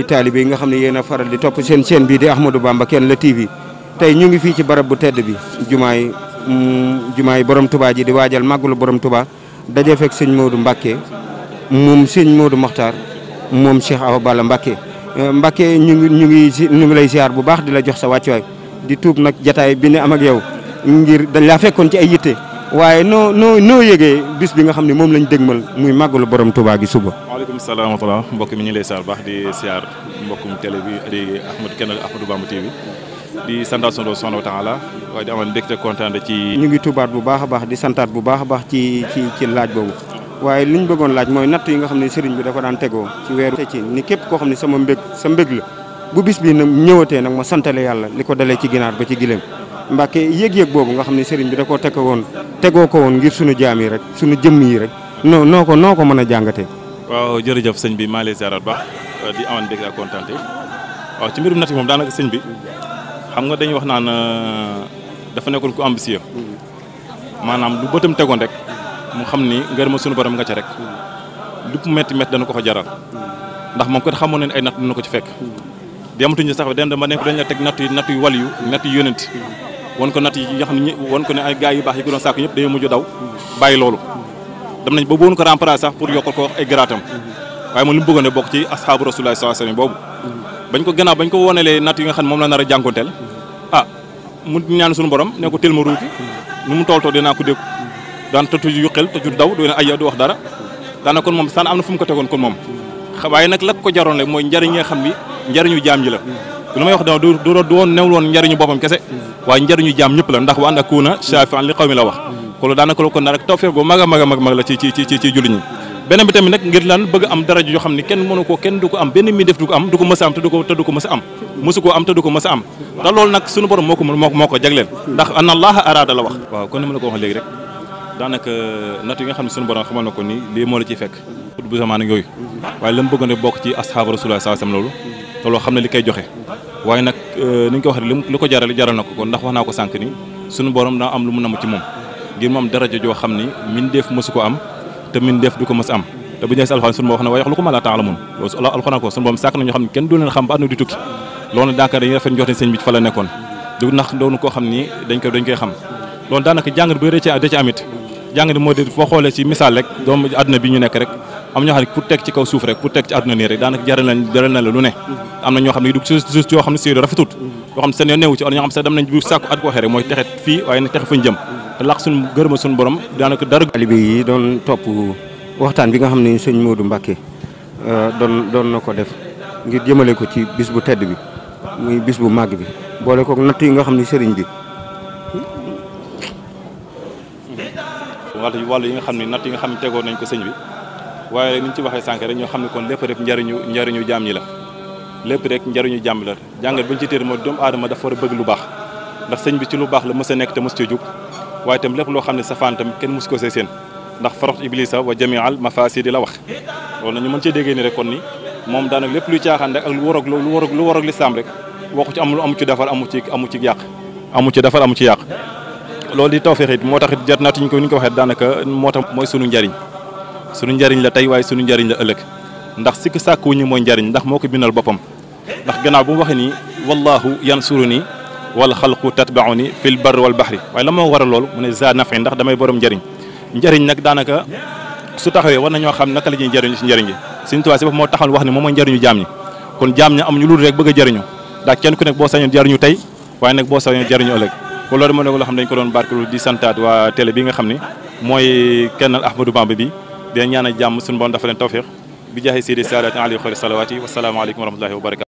taalibe yi nga xam ne yéen a faral di topp seen chaîne bii di Ahmadou Bamba Kenn la TV tey ñu ngi fii ci barab bu tedd bi jumaay borom Touba ji di waajal màggalu borom Touba daje fekk sëñ Modou Mbacké moom sëñ Modou Mokhtar moom Cheikh Awa Balla Mbacké Mbacké ñu ngi lay ziar bu baax di la jox sa wàccuwaay di tuub nag jataay bi ne am ak yow ngir dañ laa fekkoon ci ay yitte waaye noo yëgee bis bi nga xam ne moom lañ dégmal muy màggalu borom Touba gi suba. waaleykum salaam wa rahmatulah mbokk mi ñu lay ziar baax di ziar mbokkum télé bi di Ahmadou Bamba TV di santaat sunu Boroom subhaanahu wa taala waaye di amal mbégte kontaan ci. ñu ngi tuubaat bu baax a baax di santaat bu baax a baax ci laaj boobu waaye li ñu bëggoon laaj mooy natt yi nga xam ne sëriñ bi da ko daan tegoo ci weeru ci ni képp koo xam ne sa mbég la bu bis bi nag ñëwatee nag ma santale yàlla li ko dalee ci ginaar ba ci gileem Mbacké yëg-yëg boobu nga xam ne sëriñ bi da koo tegoo ko woon ngir sunu jaam yi rek sunu jëmm yi rek noo ko mën a jàngatee. waaw jërëjëf sëñ bi maa ngi lay ziaraat baax di amal mbégte ak kontaante waaw ci mbirum natt yi moom daanaka sëñ bi xam nga dañuy wax naan dafa nekkoon ku ambitieux maanaam lu bëtam tegoon rek mu xam ni ngërëma sunu borom nga ca rek lu métti dana ko fa jaral ndax moom kat xamoon nañ ay natt dina ko ci fekk di amatuñu sax dem ba nekk dañ la teg natt yu wàll yu natt yu yónent won ko natt yi nga xam ne won ko ne ay gars yu baax yi ko doon sàkku ñëpp dañoo mujj daw bàyyi loolu dem nañ ba boonu ko remplacer sax pour yokkal ko ay garaatam waaye moom li mu bëggoon ne bokk ci asxaabu rasulullah sallallahu alayhi wasallam boobu bañ ko wonelee natt yi nga xam ne moom la nar a jànkonteel mu ñaan suñu borom ne ko tel ma ruuti nu mu tool dinaa ko dégg daan tëtu yuqel tëju daw du ne ay du wax dara daana kon moom saan am na fu mu ko tegoon kon moom waaye nag la ko jaroon rek mooy njariñ nga xam ni njariñu jaam ji la lu may wax da du woon newul woon njariñu boppam kese waaye njariñu jaam ñëpp la ndax wa an akuna shafi'an li qawmi la wax kon daanaka la kon na rek tawfeex gu mag a mag la ci julli ñi beneen bi tamit nag ngir lan bëgg am daraja yoo xam ne kenn du ko am benn mi def du ko am du ko mës a am te du ko mës a am mësu koo am te du ko mës a am te loolu nag suñu borom moo ko jagleel ndax anna allaha araada la wax waaw kon ni ma la ko wax léegi rek daanaka natt yi nga xam ne suñu borom xamal na ko ni lii moo la ciy fekk bu zamaan ak yooyu waaye la mu bëggoon bokk ci asxaabu rasulullah sallallahu alayhi wasallam loolu te loo xam ne li koy joxe waaye nag ni ñu ko waxee li ko jaral na ko ndax wax naa ko sànq ni suñu borom daa am lu mu namm ci moom ngir moom daraja joo xam ni min def mësu ko am te min def du ko mës am te bu ñu nee si alxuraan suñu borom wax ne waaye yaxluqu maa laa ta'lamuun loolu alxuraan ko suñu borom sàkk na ñoo xam ne kenn du leen xam ba àdduna di tukki loolu daanaka dañuy rafet njort ne sëñ bi fa la nekkoon du ndax doonu koo xam ni dañ koy xam loolu daanaka jàngat bu da ci amit jàngat moo di foo xoolee ci misaal rek doomu àdduna bi ñu nekk rek am ñoo xam ne pour teg ci kaw suuf rek pour teg ci àdduna nii rek daanaka jaral na la lu ne am na ñoo xam ne dugg ci suuf yoo xam ne si rafetut yoo xam ne seen yoon newu ci wala ñoo xam ne sax dem nañ bu sàkku at ko waxee rek mooy texe fii waaye nag texe fañ jëm te laq suñu gërëma suñu borom daanaka dara taalibe yi doon topp waxtaan bi nga xam ne sëñ Modou Mbacké doon na ko def ngir jëmale ko ci bis bu tedd bi muy bis bu màgg bi boole ko natt yi nga xam ne sëriñ bi wàllu yi nga xam ne natt yi nga xam ne tegoon nañ ko sëñ bi waaye ni ñu ci waxee sànq rek ñoo xam ne kon lépp rek njariñu jaam ñi la lépp rek njariñu jaam la jàngat bañ ci téere mooy doomu aadama dafa war a bëgg lu baax ndax sëñ bi ci lu baax la mës a nekk te mës cee jóg waaye itam lépp loo xam ne safaan tam kenn mës ko see seen ndax farox iblisa wa jamial mafasidi la wax loolu na ñu mën cee déggee ni rek kon ni moom daanaka lépp luy caaxaan rek ak lu waroog lislaam rek waxu ci amu ci defar amu ci yàq amu ci defar amu ci yàq loolu di tawfeex it moo tax it jar naatu ñu ko waxee daanaka moo tax mooy sunu njariñ la tey waaye sunu njariñ la ëllëg ndax sikk sàkku ñu mooy njariñ ndax moo ko bindal boppam ndax gannaaw bu mu waxee nii wallahu yansuruni wal xalqu tatbauni fil barri wal bahri waaye la moo waral loolu mu ne za nafi ndax damay borom njariñ nag daanaka su taxawee war na ñoo xam naka la ñuy jariñu ci njariñ gi Sëriñ Tuubaa si bopp moo taxal wax ne moom mooy njariñu jaam ñi kon jaam ñi amuñu lu rek bëgg a jariñu ndax kenn ku nekk boo sañoon jariñu tey waaye nag boo sañoon jariñu ëllëg kon loolu moo nekk loo xam ne dañ ko doon barkelu di santaat waa télé bi nga xam ne mooy Kennal Ahmadou Bamba bi dina ñaan a jàmm suñu borom dafa leen tawfiq bi jaahi seydi saadaati alayhi xayri salawaati wa salaamu aleykum wa rahmatullahi wa barakatu